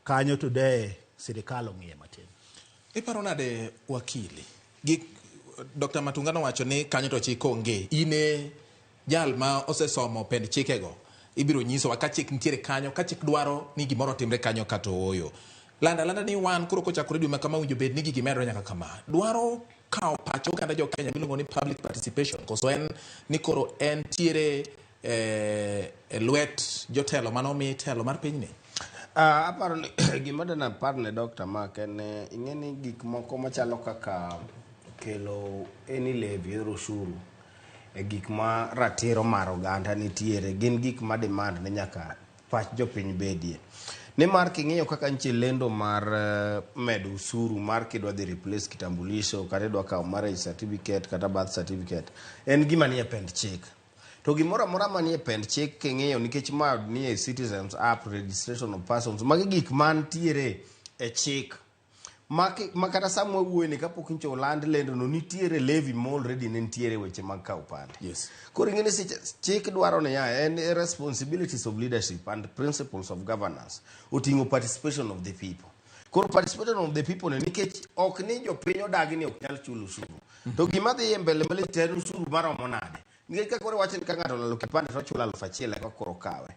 Kanyo today sirikal ong'iye matin. Iparo nade wakili? Gi Dr. Matunga nowacho ni kanyo to chik onge. In e jal ma osesomo pend chikego. Ibiro nyisowa ka chik nitiere kanyo, ka chik dwaro ni gimoro otimre kanyo kata ooyo. Landa alanda ni wan koro kochakore dwe ma kama owinjo bed ni gigi medore nyaka kama. Dwaro kawo pach oganda jo Kenya miluongo ni public participation koso en ni koro entiere e lwet jotelo mane omi telo mar pinyni? Aparo ni gima dana par ne Dr. Mark en ing'e ni gik moko machalo kaka kelo any levy or osuru e gik ma ratiro mar oganda nitiere gin gik ma demand ni nyaka pach jopiny bedie. Nimar king'iyo kaka nitie lendo mar medo osuru mar kidwa dhi replace kitambulisho kata idwa kawo marriage certificate kata birth certificate en gima nie pend chik. To gimoro amora manie pend chik king'iyo nikech ma nie Citizens App registration of persons magi gik mantiere e chik ma kata sama wawuoyo ni kapok nyocha oland lendo no nitiere levy ma already ne nitiere weche mag kawo pande. Koro ing'e ni seche chik dwaro niya en responsibilities of leadership and principles of governance oting'o participation of the people. Koro participation of the people ni nikech ok ni jopiny odagi ni ok nyal chulo osuru. To gima dhi e mbele malich to en osuru maromo nade. Nikech ka koro iwacho ni ka ng'ato olalo kipande to ochulo 1000 eka koro kawe.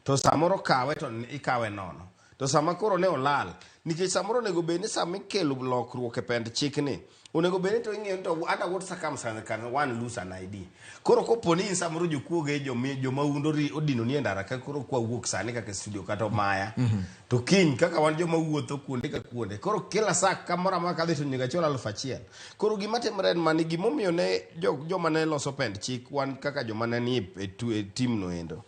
To samoro kawe to ikawe nono. To sama koro ne olal, nikech samoro onego bed ni sama ikelo lokruok e pend chikni, onego bed ni to ing'iyo ni to under what circumstance can one lose an ID. Koro kopo ni in samoro jokuoge jomaundo odinoni e ndara ka koro kwa wuok sani kaka e studio kata omaya. To kiny kaka wan joma wuotho kuonde ka kuonde. Koro kila saa kamoro amora kadhi to onego achul 1000. Koro gima timore en mani gimomiyo ne joma ne loso pend chik wan kaka joma ne ni e team no endo.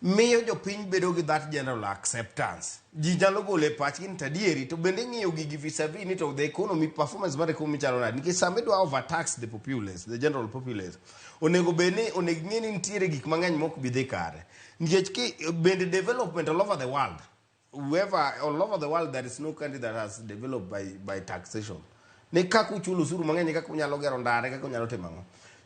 Miyo jopiny bedo gi that general acceptance. Ji nyalo golo e pachgi ni to adieri to bende ing'iyo gigi vis-a-vis ni to the economy performance mar economy chalo nade. Nikech sama idwa overtax the populace, the general populace, onego bed ni onego ing'e ni nitiere gik mang'eny mok bi dhi kare. Nikech ki bende development all over the world, whoever all over the world there is no country that has developed by taxation. Ni kaka uchulo osuru mang'eny e kaka unyalo gero ndara, e kaka unyalo timo ang'o.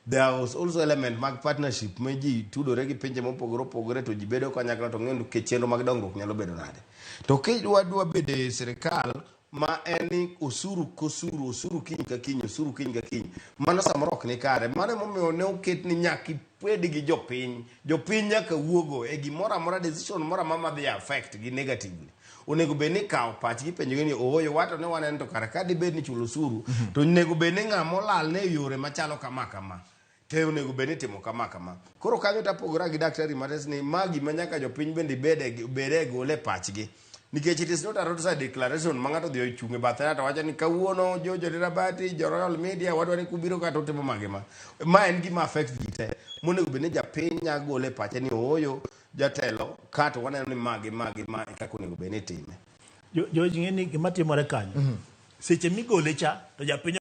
There was also element mag partnership ma ji tudore gi pinje mopogore opogore to ji bedo kanyakla to ng'eyo ni chenro mag dongruok nyalo bedo nade. To kidwa dwa bedo e sirikal ma en ni osuru kosuru, osuru kiny ka kiny, osuru kiny ka kiny, mano samoro ok ni kare. Mano emomiyo ne oket ni nyaka ibed gi jopiny. Jopiny nyaka wuogo e gimoro amora, decision moro amora madhi affect gi negatively. Onego bed ni ikawo pachgi ipenjogi ni ooyo wato ne waneno to kare ka dibed ni chulo osuru to onego bed ni ng'ama olal ne yore machalo kama kama te onego bed ni itimo kama kama. Koro kanyo tapogora gi daktari Mates ni ma gima nyaka jopiny bende bede gole pachgi. Nikech it is not a roadside declaration ma ng'ato odhi ochung' e bathe to wacho ni kawuono jo Jodirabati, jo Royal Media wadwa ni kubiro ka to utimo ma gi ma. Ma en gima affect ji te. Monego bed ni japiny nya gole e pache ni ooyo jatelo ka to waneno ni ma gi ma gi ma e kaka onego bed ni itime. George ng'e ni gima timore kanyo. Seche migole cha to japiny